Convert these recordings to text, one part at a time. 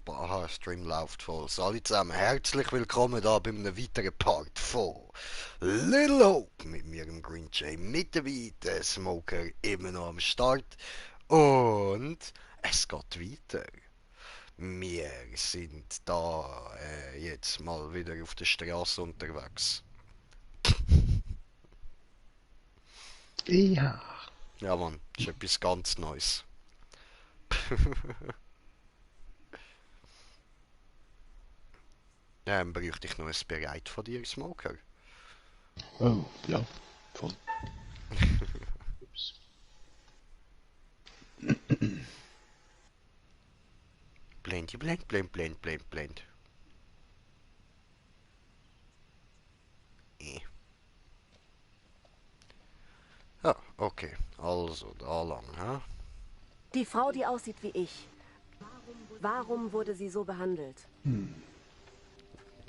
Aha, Stream läuft voll. So, alle zusammen, herzlich willkommen da bei einem weiteren Part von Little Hope mit mir, dem Green Jay, mit dabei, der Smoker immer noch am Start und es geht weiter. Wir sind da jetzt mal wieder auf der Straße unterwegs. Ja, Ja, Mann, das ist etwas ganz Neues. Bräuchte ich noch ein Bereit von dir, Smoker? oh, ja, voll. Ups. Blend, blend, blend, blend, blend, blend. Ja, okay. Also, da lang, hä? Die Frau, die aussieht wie ich. Warum wurde sie so behandelt?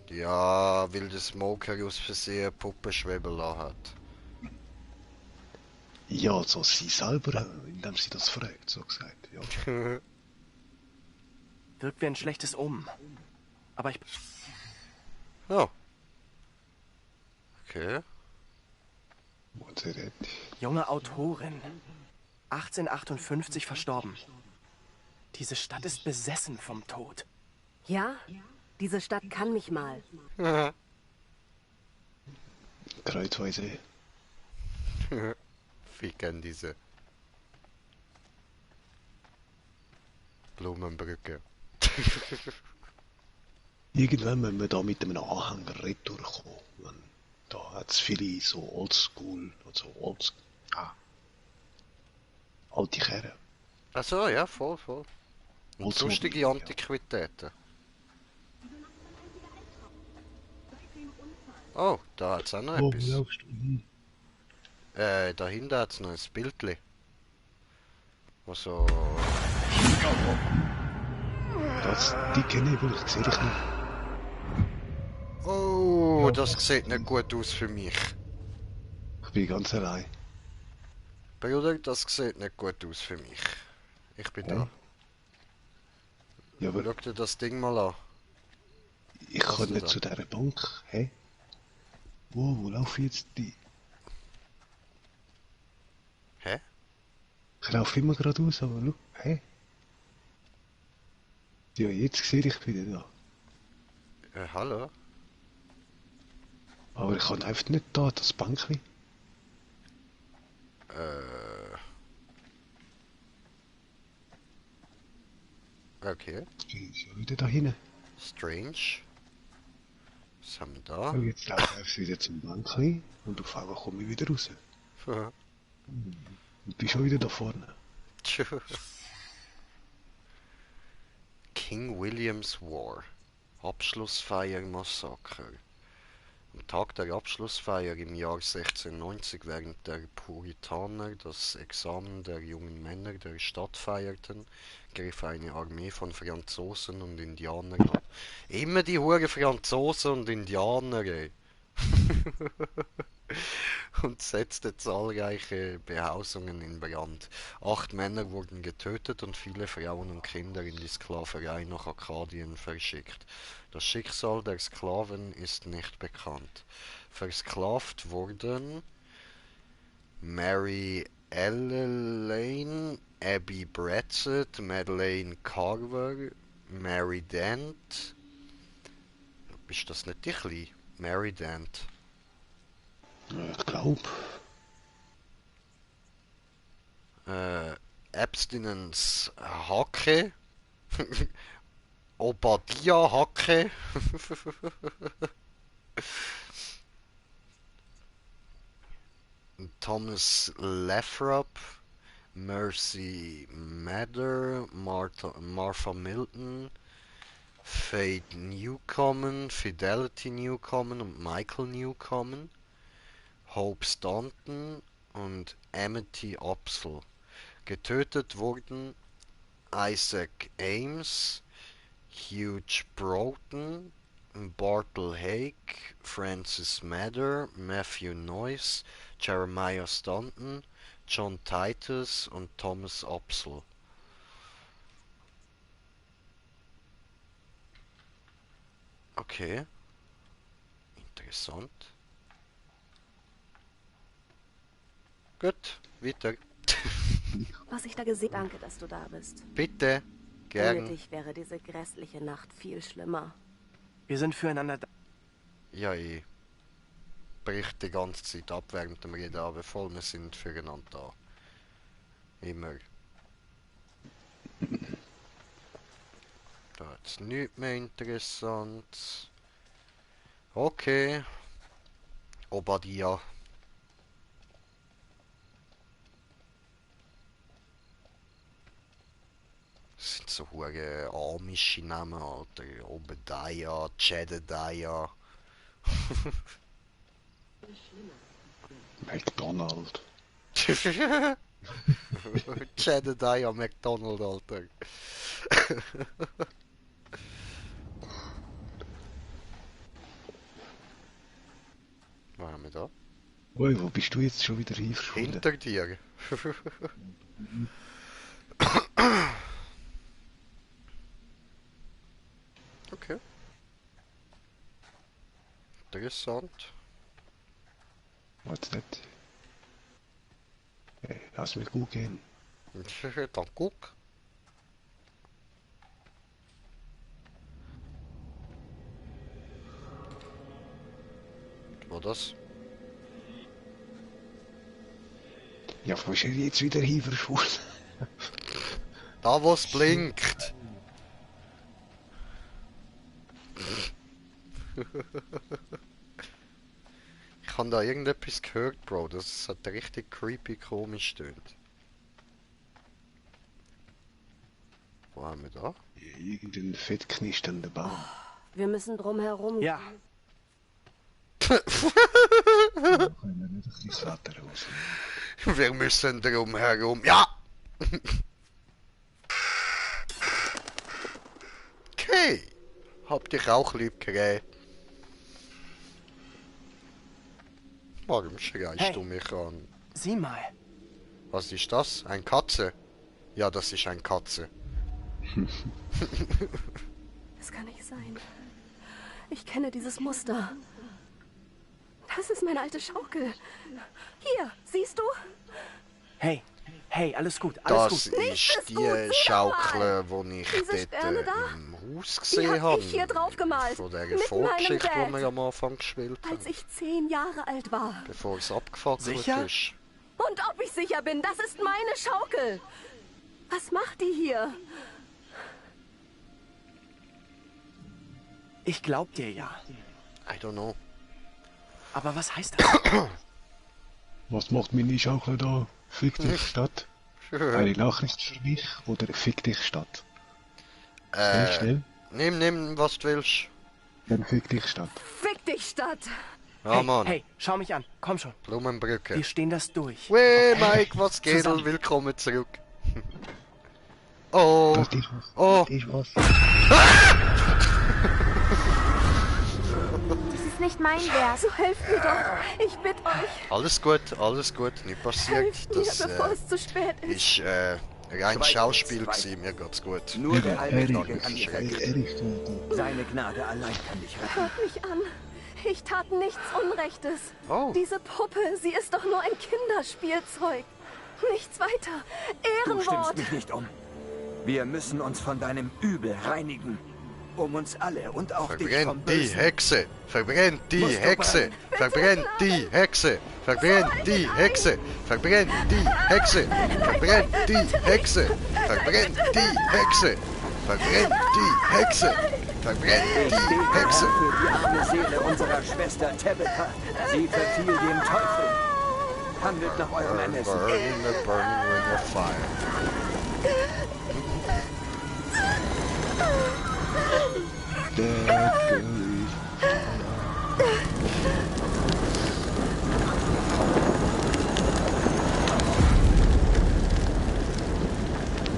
Ja, weil der Smoker aus Versehen Puppenschwebel lassen hat. Ja, so sie selber, indem sie das fragt, so gesagt, ja. Wirkt wie ein schlechtes Omen. Aber ich... Ja. Okay. Und sie redet. Junge Autorin. 1858 verstorben. Diese Stadt ist besessen vom Tod. Ja, diese Stadt kann mich mal. Kreuzweise. Ficken diese Blumenbrücke. Irgendwann müssen wir da mit einem Anhänger retour kommen. Da hat es viele so oldschool, alte Kerren. Achso, ja, voll, voll. Und Oldsmobile, sonstige ja. Antiquitäten. Oh, da hat's auch noch Oh, wo etwas. laufst du hin? Da hinten hat's noch ein Bildchen. Wo so... Die kenne ich, weil ich sehe dich nicht. Oh, Ja. das sieht nicht gut aus für mich. Ich bin ganz allein. Bruder, das sieht nicht gut aus für mich. Ich bin Hey. da. Ja, aber Schau dir das Ding mal an. ich Was kann denn nicht da? zu dieser Bank. Hä? Wo laufe ich jetzt die? Hä? Ich laufe immer geradeaus, aber schau, hä? Ja, jetzt sehe ich wieder da. Hallo? Aber ich kann einfach nicht da, das Bankli. Okay. Die ist ja wieder da hinten. Strange. Was haben wir da? Und jetzt laufe ich wieder zum Bankli und auf einmal komme ich wieder raus. Und bin schon wieder da vorne. King William's War. Abschlussfeier Massaker. Am Tag der Abschlussfeier im Jahr 1690, während der Puritaner das Examen der jungen Männer der Stadt feierten, griff eine Armee von Franzosen und Indianern an. Immer die Hure Franzosen und Indianer, ey. Und setzte zahlreiche Behausungen in Brand. 8 Männer wurden getötet und viele Frauen und Kinder in die Sklaverei nach Arkadien verschickt. Das Schicksal der Sklaven ist nicht bekannt. Versklavt wurden Mary Ellelaine, Abby Bradsett, Madeleine Carver, Mary Dent. Ist das nicht die Kleine? Mary Dent. Ich glaube. Abstinenz Hacke. Obadiah Hacke. Thomas Lathrop. Mercy Mather. Martha Milton. Faith Newcomen. Fidelity Newcomen und Michael Newcomen. Hope Stanton und Amity Opsel. Getötet wurden Isaac Ames, Hugh Broughton, Bartle Hake, Francis Mather, Matthew Noyce, Jeremiah Stanton, John Titus und Thomas Upsall. Okay. Interessant. Gut, weiter. Was ich da gesehen... Danke, dass du da bist. Bitte. Ohne Gern. dich wäre diese grässliche Nacht viel schlimmer. Wir sind füreinander da. Ja, ich bricht die ganze Zeit ab während dem Reden, aber voll, wir sind füreinander da. Immer. Da hat's nichts mehr interessant. Okay. Obadiah. Das sind so hure amische Namen, Alter. Obadiah, Jedediah. McDonald. Jedediah McDonald, Alter. Was haben wir da? Ui, wo bist du jetzt schon wieder hingeschwunden? Hinter dir. Okay. Interessant. What's that? Hey, lass mir gut gehen. Dann guck. Was war das? Ja, wo ist er jetzt wieder hingeschwunden? Da wo es blinkt. Ich habe da irgendetwas gehört, Bro. Das hat richtig creepy komisch tönt. Wo haben wir da? Irgendein fettknisternder Baum. Wir müssen drumherum... Ja, Können wir nicht ein bisschen das Wetter raus? Wir müssen drum herum. Ja! Okay. Hab dich auch lieb gehabt. Warum schreist Hey. du mich an? sieh mal. Was ist das? Ein Katze? Ja, das ist ein Katze. Das kann nicht sein. Ich kenne dieses Muster. Das ist meine alte Schaukel. Hier, siehst du? Hey, hey, alles gut, alles Das gut. Nichts ist ist die gut, sieh doch Schaukel, die ich Diese Sterne dort da? im Haus Die gesehen hab habe. ich hier drauf gemalt. Von der Mit meinem Vorgeschichte, die Dad. wir am Anfang gespielt Als haben. ich 10 Jahre alt war. Bevor es abgefackelt Sicher? ist. Und ob ich sicher bin, das ist meine Schaukel. Was macht die hier? Ich glaub dir ja. I don't know. Aber was heißt das? Was macht meine Schaukel da? Fick dich Stadt? Eine Nachricht für mich oder fick dich Stadt? Schnell. Nimm, was du willst. Dann fick dich Stadt. Fick dich, Stadt. Ja, hey, Mann. hey, schau mich an, komm schon. Blumenbrücke. Wir stehen das durch. Wey, Mike, was geht? Zusammen. Willkommen zurück. Oh, Das ist was. oh. Das ist was. Das ist nicht mein Werk. So helft mir doch. Ich bitte euch. Alles gut, nicht passiert. Helft mir, Das bevor es zu spät ist. ist rein Schauspiel gewesen, mir geht's gut. Nur der Allmächtige Erich, kann dich retten. Erich, du. Seine Gnade allein kann dich retten. Hört mich an. Ich tat nichts Unrechtes. Oh. Diese Puppe, sie ist doch nur ein Kinderspielzeug. Nichts weiter. Du stimmst Ehrenwort. mich nicht um. Wir müssen uns von deinem Übel reinigen. Um uns alle und auch dich vom Verbrennt die Bösen. Hexe! Verbrennt die Musst du Hexe! brennen. Verbrennt die Hexe! Verbrennt die Hexe! Verbrennt die Hexe! Verbrennt die Hexe! Verbrennt die Hexe! Verbrennt die Hexe! Verbrennt Ich die bete, Hexe! Herr, für die arme Seele unserer Schwester Tabitha. Sie verfiel dem Teufel. Handelt nach eurem Ermessen. Burn in the burning ring of fire. Der König.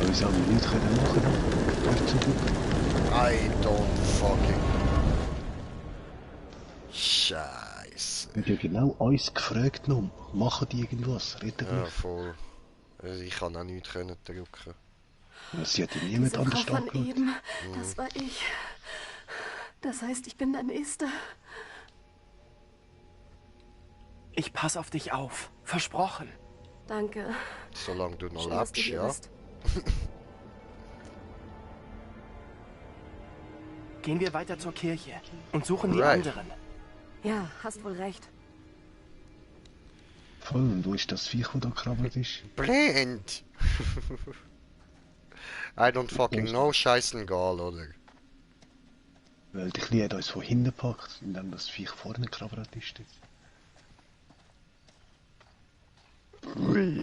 Was haben wir nicht können machen? Herzog. I don't fucking. Scheiße. Wir haben ja genau uns gefragt noch. Machen die irgendwas? Reden Ja, mich. voll. Also ich kann auch nichts können drücken. Sie hat ja niemand Diese an der Frau Stadt von geschaut. eben, das war ich. Das heißt, ich bin der Nächste. Ich pass auf dich auf. Versprochen. Danke. Solange du noch Schön, dass du lebst, hier ja. bist. Gehen wir weiter zur Kirche und suchen die Right. anderen. Ja, hast wohl recht. Voll, und wo ist das Viech, das da krabbelt ist? Blind! I don't fucking know, scheißegal, oder? Weil die Kleine hat uns von hinten gepackt, indem das Viech vorne krabbelt ist.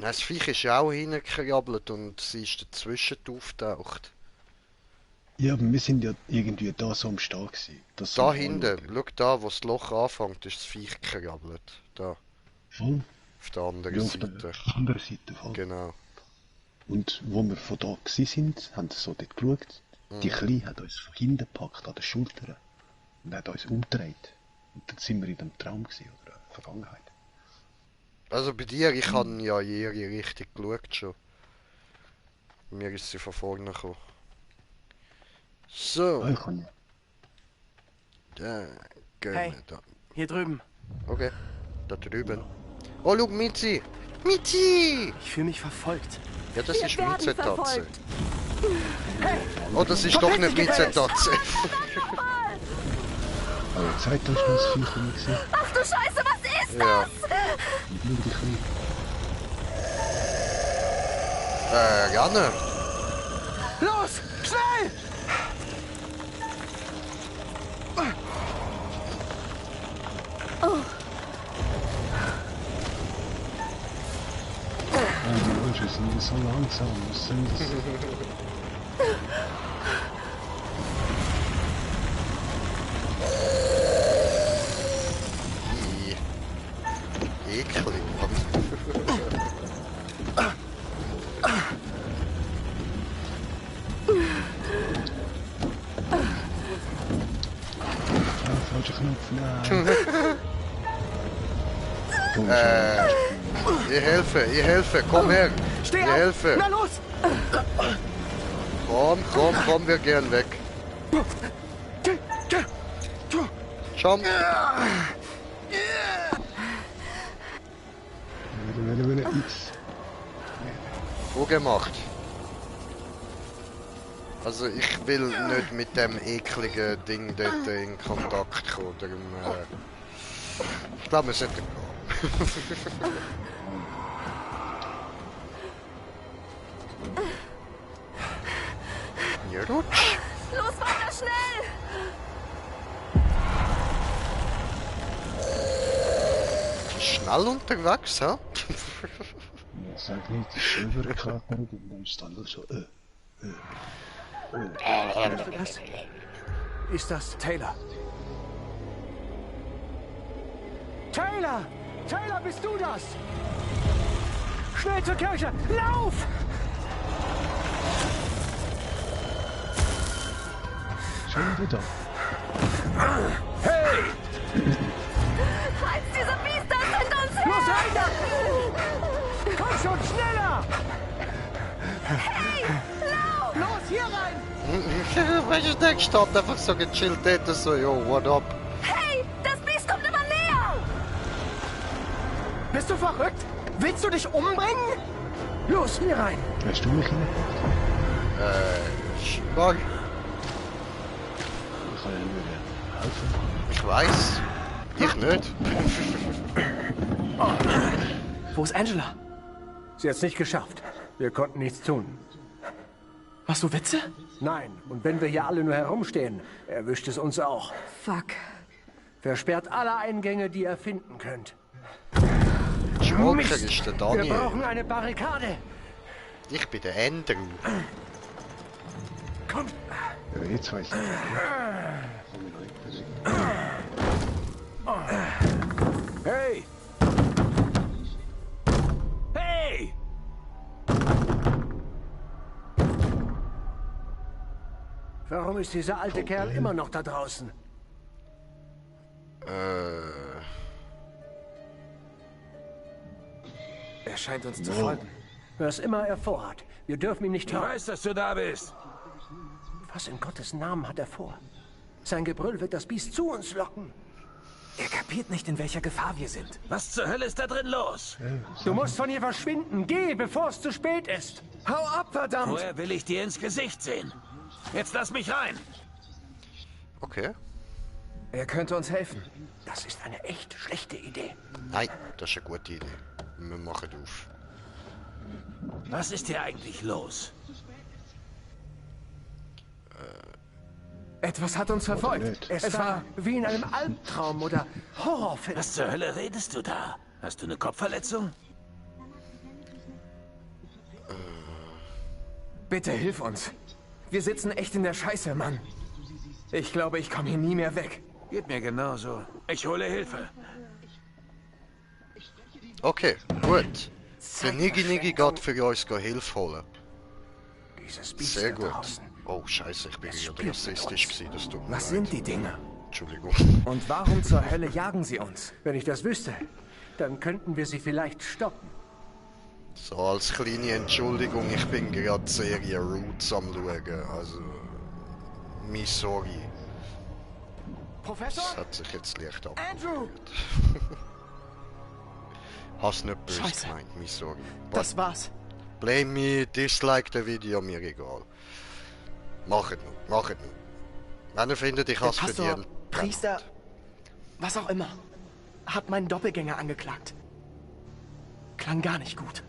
Das Viech ist ja auch hingekrabbelt und sie ist dazwischen auftaucht. Ja, aber wir sind ja irgendwie da so am Stall gewesen. Das Da sind hinten, alle- schau da, wo das Loch anfängt, ist das Viech gekrabbelt. Da, Voll. auf der anderen Ja, auf Seite. der anderen Seite voll. Genau. Und wo wir von da gewesen sind, haben sie so dort geschaut. Die Kleine hat uns von hinten gepackt, an den Schultern. Und hat uns umgedreht. Und dann sind wir in dem Traum gewesen, oder in der Vergangenheit. Also bei dir, ich habe ja in ihre Richtung geschaut schon. Mir ist sie von vorne gekommen. So, Ah, ich kann ja. da gehen Hey. wir da. Hier drüben. Okay, da drüben. Oh, schau, Mizi! Mizi! Ich fühle mich verfolgt. Ja, das Wir ist werden Mizi-Tatze. verfolgt. Oh, das ist doch nicht Mizi-Tatze. Aber zeigt euch mal das Viech, das wir gesehen haben. Ach du Scheiße, was ist Ja, das? Nur die Kleine. gerne. Los, schnell! Ah, die Menschen sind so langsam. Was sind das? Eklig, Mann. Ah, falscher Knopf. Nein. Komm, Ich helfe, komm her. Steh Ich auf! helfe. Na los! Komm, wir gehen weg. Jump. Wille, X. Gut gemacht. Also ich will nicht mit dem ekligen Ding dort in Kontakt kommen. Darum, ich glaube, wir sollten gehen. Ja, rutsch. Los, weiter, schnell! Schnell unterwegs, hä? Ja, sag nicht, das ist überkatert und dann ist dann nur so, Hörst du das? Ist das Taylor? Taylor! Taylor, bist du das? Schnell zur Kirche! Lauf! schon wieder. Hey! Als diese Biester sind uns her! Los, weiter! Komm schon, schneller! Los, hier rein! Weißt du, der steht einfach so gechillt dort, so, yo, what up? Hey, das Biest kommt immer näher! Bist du verrückt? Willst du dich umbringen? Los, hier rein! Hast du mich hingepackt? Schau, Ich kann ja nur helfen. ich weiß. Ich nicht. Wo ist Angela? Sie hat's nicht geschafft. Wir konnten nichts tun. Machst du Witze? Nein, und wenn wir hier alle nur herumstehen, erwischt es uns auch. Fuck. Versperrt alle Eingänge, die ihr finden könnt. Schmucker Mist. ist der Wir Daniel. brauchen eine Barrikade. Ich bin der Andrew. Komm! Ja, jetzt weiß ich. Komm ich noch etwas. Hey! Hey! Warum ist dieser alte Kerl immer noch da draußen? Er scheint uns zu folgen. Was immer er vorhat, wir dürfen ihm nicht Ich trauen. weiß, dass du da bist. Was in Gottes Namen hat er vor? Sein Gebrüll wird das Biest zu uns locken. Er kapiert nicht, in welcher Gefahr wir sind. Was zur Hölle ist da drin los? Du musst von hier verschwinden. Geh, bevor es zu spät ist. Hau ab, verdammt! Woher will ich dir ins Gesicht sehen? Jetzt lass mich rein. Okay. Er könnte uns helfen. Das ist eine echt schlechte Idee. Nein, das ist eine gute Idee. Wir machen auf. Was ist hier eigentlich los? Etwas hat uns verfolgt. Es war wie in einem Albtraum oder Horrorfilm. Was zur Hölle redest du da? Hast du eine Kopfverletzung? Bitte hilf uns. Wir sitzen echt in der Scheiße, Mann. Ich glaube, ich komme hier nie mehr weg. Geht mir genauso. Ich hole Hilfe. Okay, gut. Der Nigi geht für uns Hilfe holen. Dieses Biest Sehr da gut. draußen. Oh, scheiße, ich bin gerade rassistisch gewesen, das tut mir Was leid. sind die Dinge? Entschuldigung. Und warum zur Hölle jagen sie uns? Wenn ich das wüsste, dann könnten wir sie vielleicht stoppen. So, als kleine Entschuldigung, ich bin gerade die Serie Roots am schauen, also... Mi sorry. Professor? Das hat sich jetzt leicht Andrew! abgeführt. Hast nicht böse Scheiße. gemeint, mi sorry. Das war's. Blame me, dislike das Video, mir egal. Machet nur. Wenn ihr findet, ich Der hab's Pastor, verdient. Priester, was auch immer, hat meinen Doppelgänger angeklagt. Klang gar nicht gut.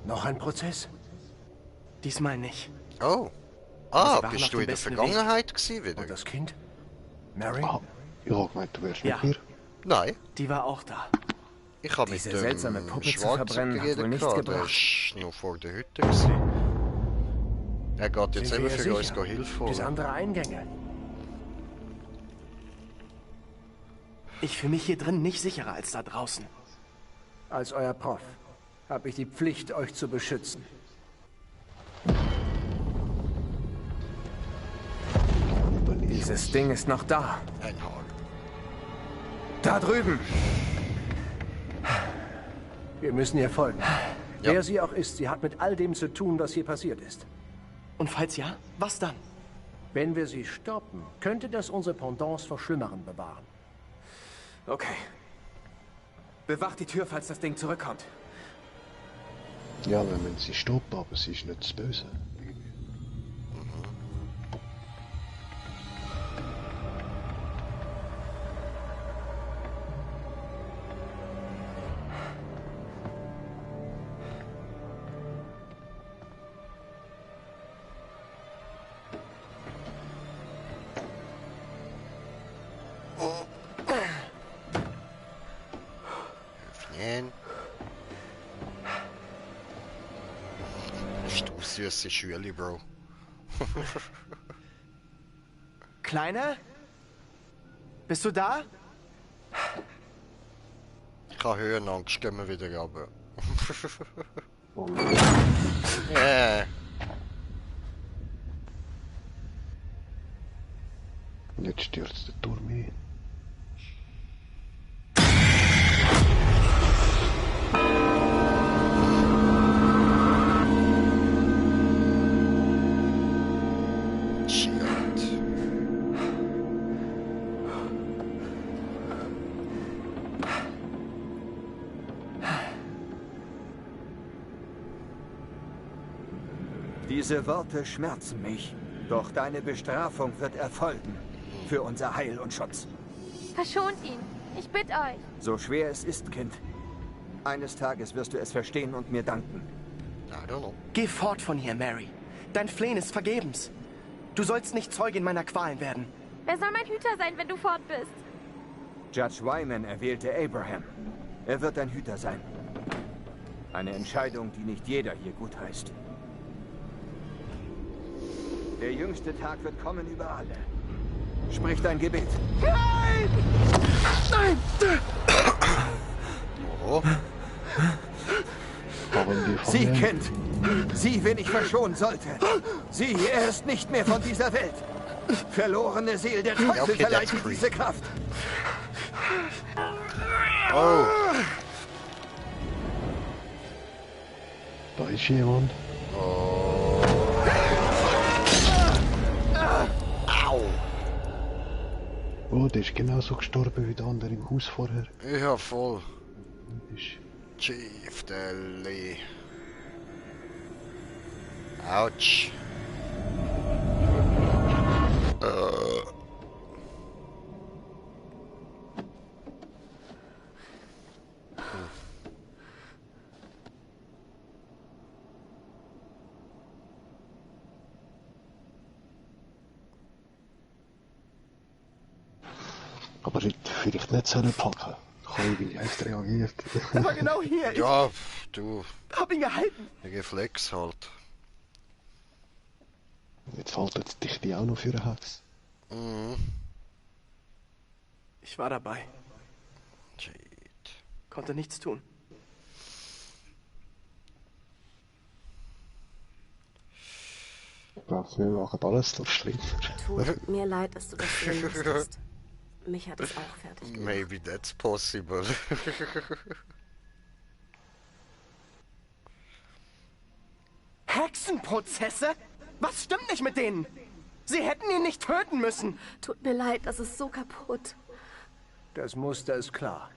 Noch ein Prozess? Diesmal nicht. Oh. Sie waren Bist auf du dem in der besten Vergangenheit gewesen wieder? Und das Kind? Mary? Ah, ich hab gemeint, du wärst Ja. mit mir. Nein, Die war auch da. ich habe mit Diese dem seltsame Puppe zu Schwarzen verbrennen hat geredet wohl nichts gehabt, der gebracht. ist noch vor der Hütte gewesen. Er geht jetzt Sind eben wir für uns sicher? Hilfe Bis holen. andere Eingänge. Ich fühle mich hier drin nicht sicherer als da draußen. Als euer Prof habe ich die Pflicht, euch zu beschützen. Dieses Ding ist noch da. Ein Haar. Da drüben. Wir müssen ihr folgen. Ja. Wer sie auch ist, sie hat mit all dem zu tun, was hier passiert ist. Und falls ja, was dann? Wenn wir sie stoppen, könnte das unsere Pendants vor Schlimmeren bewahren. Okay. Bewacht die Tür, falls das Ding zurückkommt. Ja, wenn man sie stoppt, aber sie ist nicht das Böse. Öffnen. Bist du süße Schüler, Bro. Kleiner? Bist du da? Ich habe Höhenangst, gehen wir wieder runter. Oh, Yeah. und jetzt stürzt der Turm ein. Shit. Diese Worte schmerzen mich. Doch deine Bestrafung wird erfolgen. Für unser Heil und Schutz. Verschont ihn. Ich bitte euch. So schwer es ist, Kind. Eines Tages wirst du es verstehen und mir danken. I don't know. Geh fort von hier, Mary. Dein Flehen ist vergebens. Du sollst nicht Zeugin meiner Qualen werden. Wer soll mein Hüter sein, wenn du fort bist? Judge Wyman erwählte Abraham. Er wird dein Hüter sein. Eine Entscheidung, die nicht jeder hier gutheißt. Der jüngste Tag wird kommen über alle. Sprich dein Gebet. Oh. Haben wir von Sie, ihm- Kind. Sie, wen ich verschonen sollte. Sie, er ist nicht mehr von dieser Welt. Verlorene Seele, der Teufel okay, verleiht that's ihm creepy. diese Kraft. Oh! Da ist jemand. Oh! Au! Oh, der ist genauso gestorben wie der andere im Haus vorher. Ja, voll. Ist Chief Deli. Autsch. aber vielleicht nicht sollen packen. Ich habe irgendwie erst reagiert. Er war genau hier. Ich Ja, du, hab ihn gehalten. Reflex halt. Jetzt haltet dich die auch noch für ein Haus. Mhm. Ich war dabei. Shit. Konnte nichts tun. Ich glaube, wir machen alles durch schlimmer. Tut mir leid, dass du das sehen musstest. Mich hat es auch fertig gemacht. Maybe that's possible. Hexenprozesse? Was stimmt nicht mit denen? Sie hätten ihn nicht töten müssen. Tut mir leid, das ist so kaputt. Das Muster ist klar.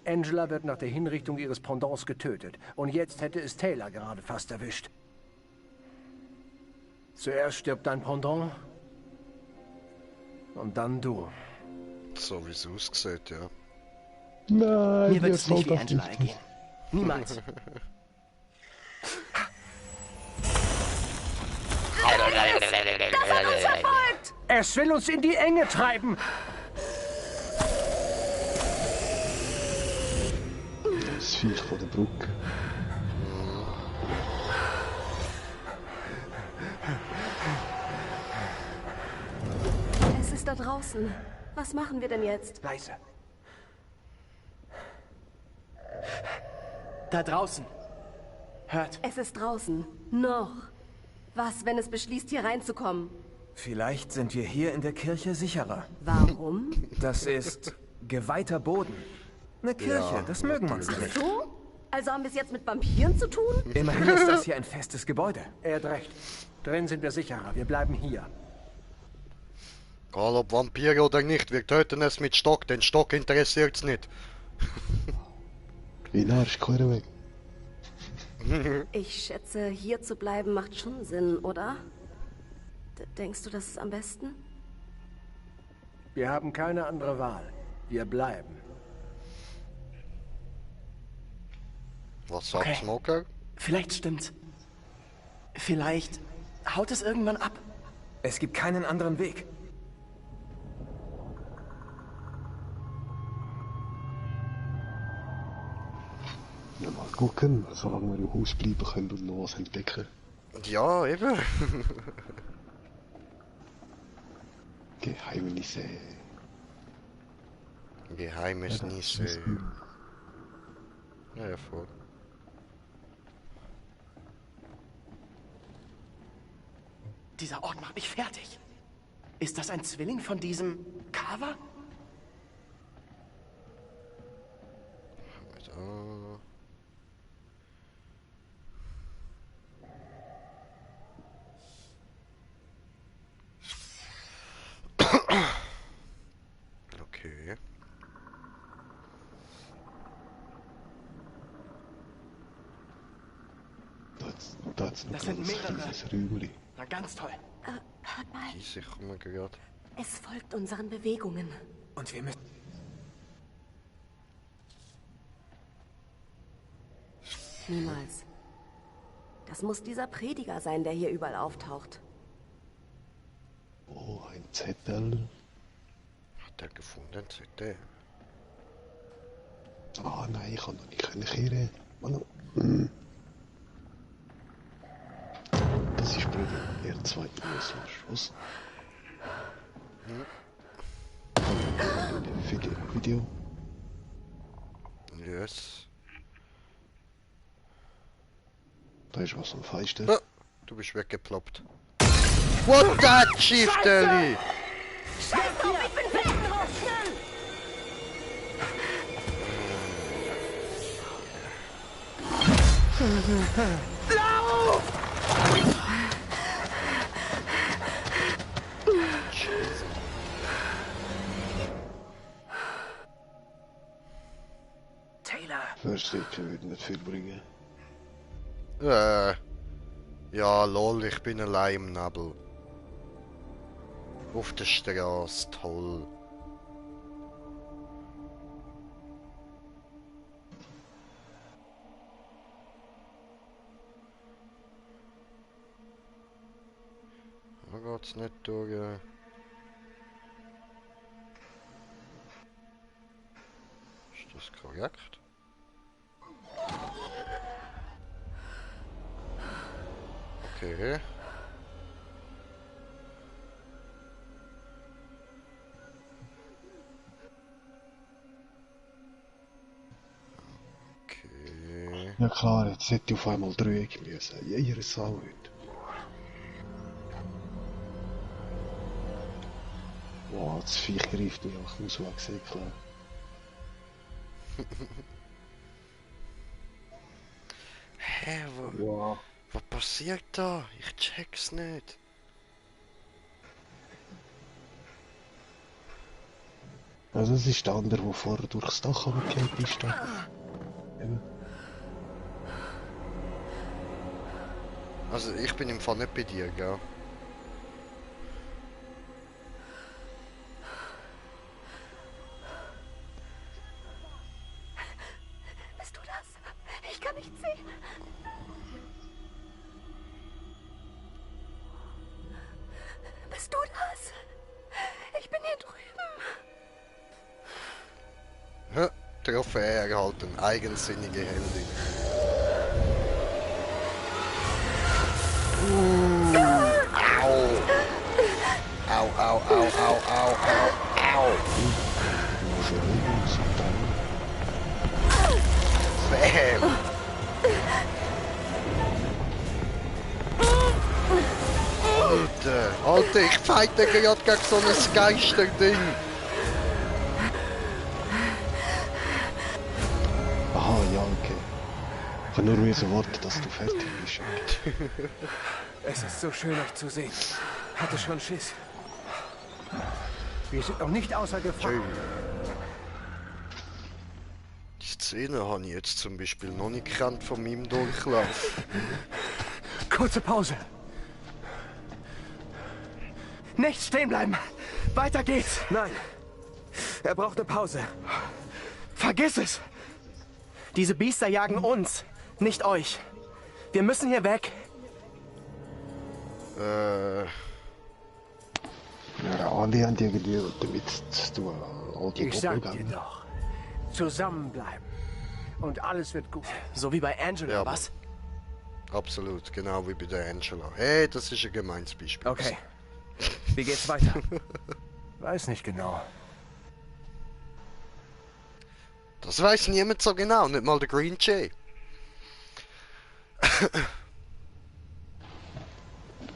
Angela wird nach der Hinrichtung ihres Pendants getötet. Und jetzt hätte es Taylor gerade fast erwischt. Zuerst stirbt dein Pendant. Und dann du. So wie es aussieht, ja. Nein, Mir wird ihr es nicht sollt wie das Angela nicht ergehen. Niemals. Es will uns in die Enge treiben. Das Viech von der Brücke. Es ist da draußen. Was machen wir denn jetzt? Leise. Da draußen. Hört. Es ist draußen. Noch. Was, wenn es beschließt, hier reinzukommen? Vielleicht sind wir hier in der Kirche sicherer. Warum? Das ist geweihter Boden. Eine Kirche, Ja, das mögen Monster nicht. So? Also haben wir es jetzt mit Vampiren zu tun? Immerhin ist das hier ein festes Gebäude. Er hat recht. Drin sind wir sicherer. Wir bleiben hier. Egal ob Vampire oder nicht, wir töten es mit Stock, den Stock interessiert's nicht. Wie nah ist keiner weg? Ich schätze, hier zu bleiben macht schon Sinn, oder? Denkst du, das ist am besten? Wir haben keine andere Wahl. Wir bleiben. Was sagt Okay. Smoker? Vielleicht stimmt's. Vielleicht haut es irgendwann ab. Es gibt keinen anderen Weg. Ja, mal gucken, solange wir im Haus bleiben können und noch was entdecken. Ja, eben. Geheimnisse. Geheimes Ja, das Nisse. ist gut. Ja, voll. Dieser Ort macht mich fertig. Ist das ein Zwilling von diesem Carver? So. Okay. Da hat's noch Das sind ein mehrere. kleines Räumchen. Na, ganz toll. Hört mal, Ich komme gerade. es folgt unseren Bewegungen. Und wir müssen... Niemals. Das muss dieser Prediger sein, der hier überall auftaucht. Oh, ein Zettel. Hat er gefunden, CD. Ah nein, ich kann noch nicht kehren. Manu. Das ist blöd. R2 US. Was? Video. Yes. Da ist was am Fenster. Ah, du bist weggeploppt. What that, Chief Deli? Taylor. Verstecken würde nicht viel bringen. Ja, lol, ich bin allein im Nebel. Auf der Straße, toll. Da geht's nicht durch. Ist das korrekt? Okay. Okay. Ja klar, jetzt hätte ich auf einmal Dreieck müssen. Jeder Sau heute. Wow, das Viech greift mich auch, muss man sehen, klar. Hä, Wow. was passiert da? Ich check's nicht. Also es ist der andere, der vorher durchs Dach runtergefallen ist. Da. Eben. Also ich bin im Fall nicht bei dir, gell? Bist du das? Ich kann nicht sehen. Bist du das? Ich bin hier drüben. Trophäe erhalten, eigensinnige Heldin. Au! Au, au, au, au, au, au, au! Bam! Alter, ich fighte gerade gegen so ein Geisterding! Aha, ja, okay. Ich kann nur müssen warten, dass du fertig bist. Es ist so schön, euch zu sehen. Hatte schon Schiss. Wir sind noch nicht außer Gefahr. Schön. Die Szene habe ich jetzt zum Beispiel noch nicht gekannt von meinem Durchlauf. Kurze Pause. Nicht stehen bleiben. Weiter geht's. Nein. Er braucht eine Pause. Vergiss es. Diese Biester jagen uns, nicht euch. Wir müssen hier weg. Ja, alle haben irgendwie damit zu tun. All die Ich sag dir Doppelgänger. doch. Zusammenbleiben. Und alles wird gut. So wie bei Angela, Ja, was? Absolut, genau wie bei der Angela. Hey, das ist ein gemeines Beispiel. Okay. Wie geht's weiter? Weiß nicht genau. Das weiß niemand so genau, nicht mal der Green Jay.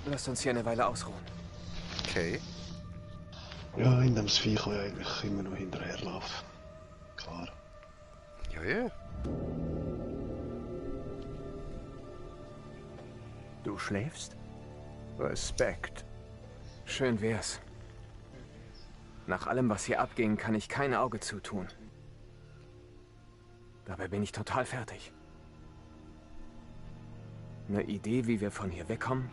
Lasst uns hier eine Weile ausruhen. Okay. Ja, in dem Viech kann ich eigentlich immer noch hinterherlaufen. Klar. Ja, ja. Du schläfst? Respekt. Schön wär's. Nach allem, was hier abging, kann ich kein Auge zutun. Dabei bin ich total fertig. Eine Idee, wie wir von hier wegkommen?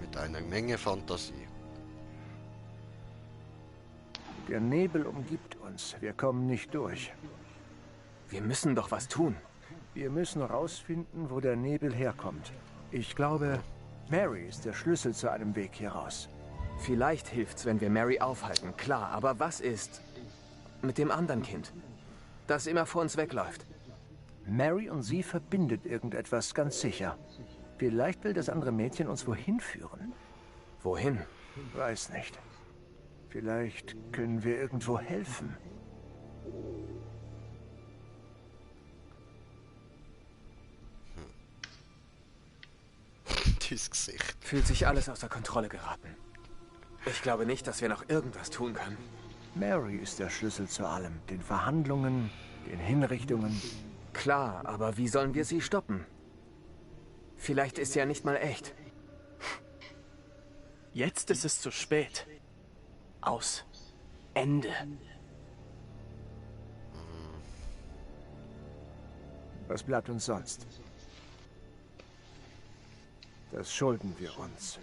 Mit einer Menge Fantasie. Der Nebel umgibt uns. Wir kommen nicht durch. Wir müssen doch was tun. Wir müssen rausfinden, wo der Nebel herkommt. Ich glaube, Mary ist der Schlüssel zu einem Weg hier raus. Vielleicht hilft's, wenn wir Mary aufhalten, klar. Aber was ist mit dem anderen Kind, das immer vor uns wegläuft? Mary und sie verbindet irgendetwas, ganz sicher. Vielleicht will das andere Mädchen uns wohin führen. Wohin? Weiß nicht. Vielleicht können wir irgendwo helfen. Dieses Gesicht. Fühlt sich alles außer Kontrolle geraten. Ich glaube nicht, dass wir noch irgendwas tun können. Mary ist der Schlüssel zu allem. Den Verhandlungen, den Hinrichtungen. Klar, aber wie sollen wir sie stoppen? Vielleicht ist sie ja nicht mal echt. Jetzt ist es zu spät. Aus. Ende. Was bleibt uns sonst? Das schulden wir uns.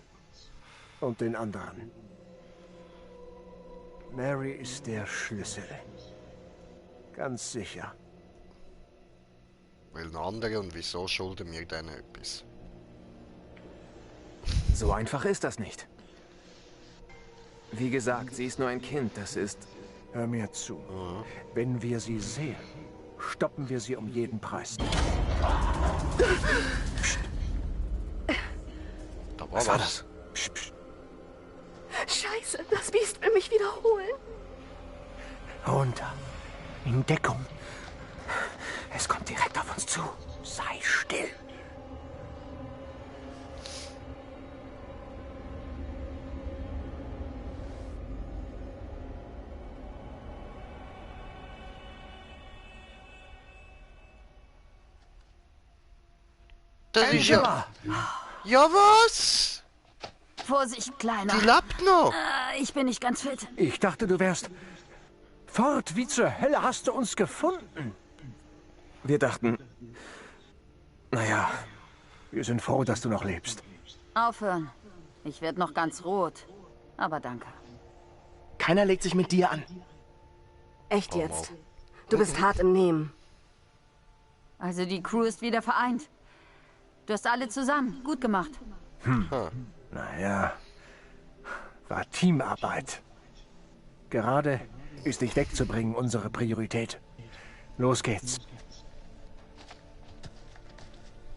Und den anderen. Mary ist der Schlüssel. Ganz sicher. Weil eine andere und wieso schulden wir denen etwas? So einfach ist das nicht. Wie gesagt, sie ist nur ein Kind, das ist... Hör mir zu. Wenn wir sie sehen, stoppen wir sie um jeden Preis. Da war Was war das? Psst, psst. Scheiße, das Biest will mich wiederholen. Runter. In Deckung. Es kommt direkt auf uns zu. Sei still. Das ist ja... Ja, was? Vorsicht, Kleiner. Die lebt noch. Ich bin nicht ganz fit. Ich dachte, du wärst fort. Wie zur Hölle hast du uns gefunden? Wir dachten... Naja, Wir sind froh, dass du noch lebst. Aufhören. Ich werde noch ganz rot. Aber danke. Keiner legt sich mit dir an. Echt jetzt? Du bist hart im Nehmen. Also die Crew ist wieder vereint. Du hast alle zusammen. Gut gemacht. Naja, war Teamarbeit. Gerade ist dich wegzubringen unsere Priorität. Los geht's.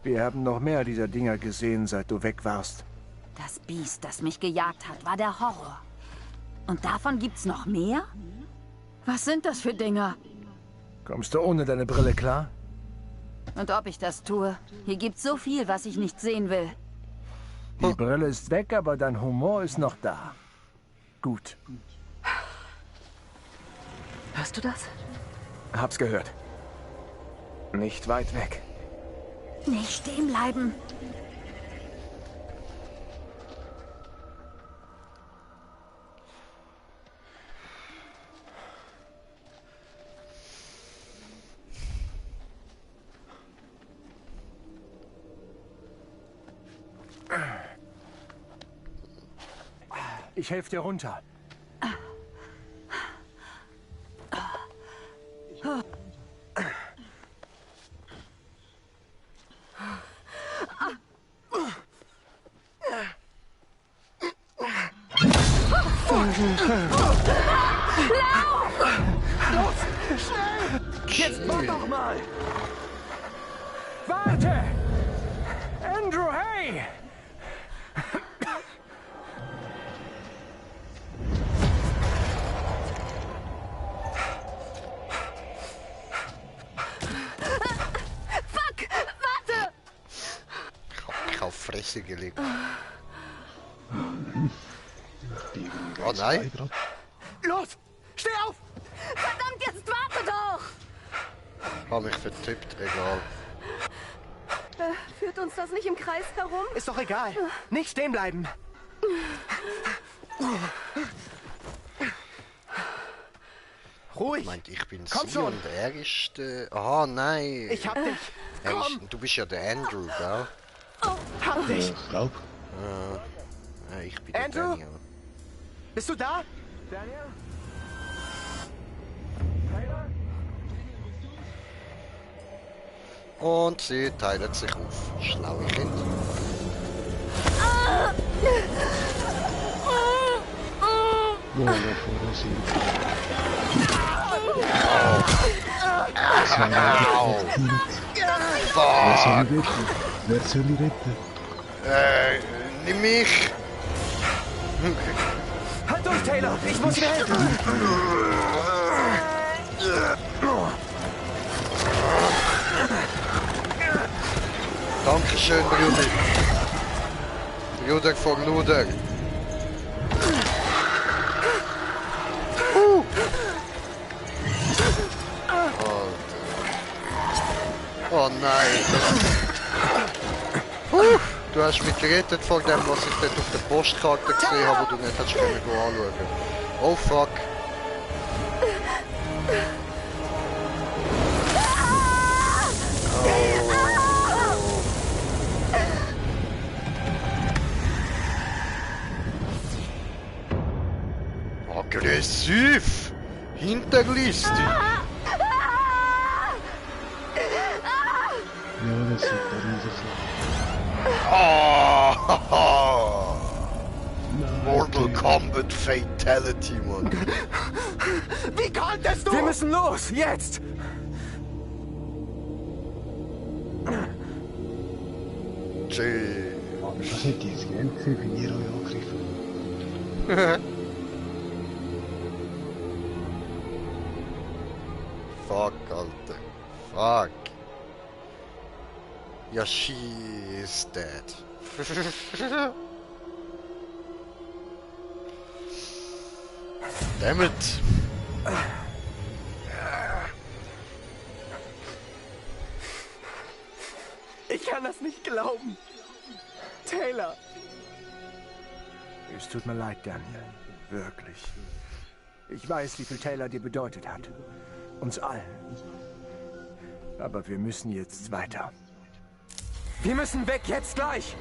Wir haben noch mehr dieser Dinger gesehen, seit du weg warst. Das Biest, das mich gejagt hat, war der Horror. Und davon gibt's noch mehr? Was sind das für Dinger? Kommst du ohne deine Brille klar? Und ob ich das tue? Hier gibt's so viel, was ich nicht sehen will. Die Brille ist weg, aber dein Humor ist noch da. Gut. Hörst du das? hab's gehört. Nicht weit weg. Nicht stehen bleiben. Ich helfe dir runter. Jetzt mach doch mal! Warte! Andrew, hey! Fuck! Warte! Ich hab auf Fresse gelegt. Oh nein! Los! Steh auf! Verdammt, jetzt warte doch! Hab mich vertippt, egal. Führt uns das nicht im Kreis herum? Ist doch egal. Nicht stehen bleiben. Ruhig. Meint, ich bin Komm sie schon. und er ist der... Aha, nein. Ich hab dich. Er ist, Komm. du bist ja der Andrew, gell? Hab dich. Ich glaube, Ja, ich bin der Andrew? Daniel. Bist du da? Und sie teilt sich auf. Schlaue Kind. wo wir vorher sind. Das war eigentlich Team. Wer soll ich retten? Wer soll ich retten? Nimm mich! Halt durch, Taylor. Ich muss dir helfen. Dankeschön, Bruder. Bruder von Luder. Alter. Oh nein. Du hast mich gerettet vor dem, was ich dort auf der Postkarte gesehen habe, wo du nicht hast können anschauen. Oh fuck. Oh. Aggressiv! Hinterlistig! Ja, das sind da riesig. Ah, Mortal Kombat Fatality, Mann. Wie konntest du? Wir müssen los, jetzt! Tschee. Was hätte ich jetzt gern gesehen, wenn ihr euch angegriffen Fuck, Alter. Fuck. Ja, she is dead. Damn it. Ich kann das nicht glauben. Taylor. Es tut mir leid, Daniel. Wirklich. Ich weiß, wie viel Taylor dir bedeutet hat. Uns allen. Aber wir müssen jetzt weiter. Wir müssen weg, jetzt gleich!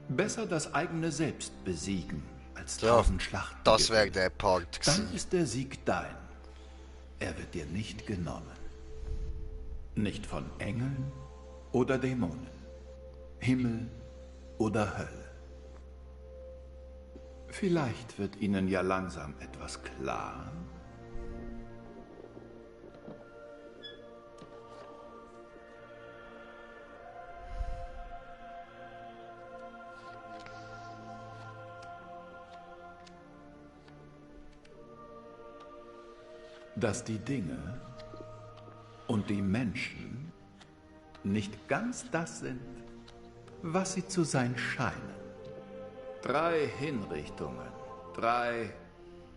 Besser das eigene Selbst besiegen, als Ja, 1000 Schlachten. das wäre gewinnen. der Part Dann gewesen. ist der Sieg dein. Er wird dir nicht genommen. Nicht von Engeln oder Dämonen. Himmel oder Hölle. Vielleicht wird ihnen ja langsam etwas klar. Dass die Dinge und die Menschen nicht ganz das sind, was sie zu sein scheinen. 3 Hinrichtungen, 3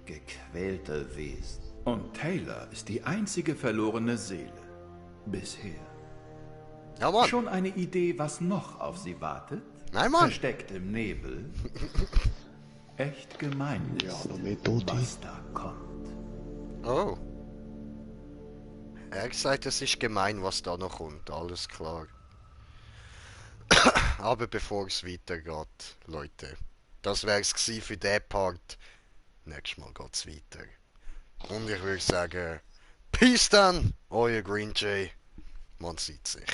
gequälte Wesen. Und Taylor ist die einzige verlorene Seele. Bisher. Ja, Mann. Schon eine Idee, was noch auf sie wartet? Nein, Mann. Versteckt im Nebel. Echt gemein ist, Ja, noch mehr Tote. was da kommt. Oh. Er hat gesagt, es ist gemein, was da noch kommt. Alles klar. Aber bevor es weitergeht, Leute, das wäre es gewesen für den Part. Nächstes Mal geht's weiter. Und ich würde sagen, Peace dann, euer Green Jay. Man sieht sich.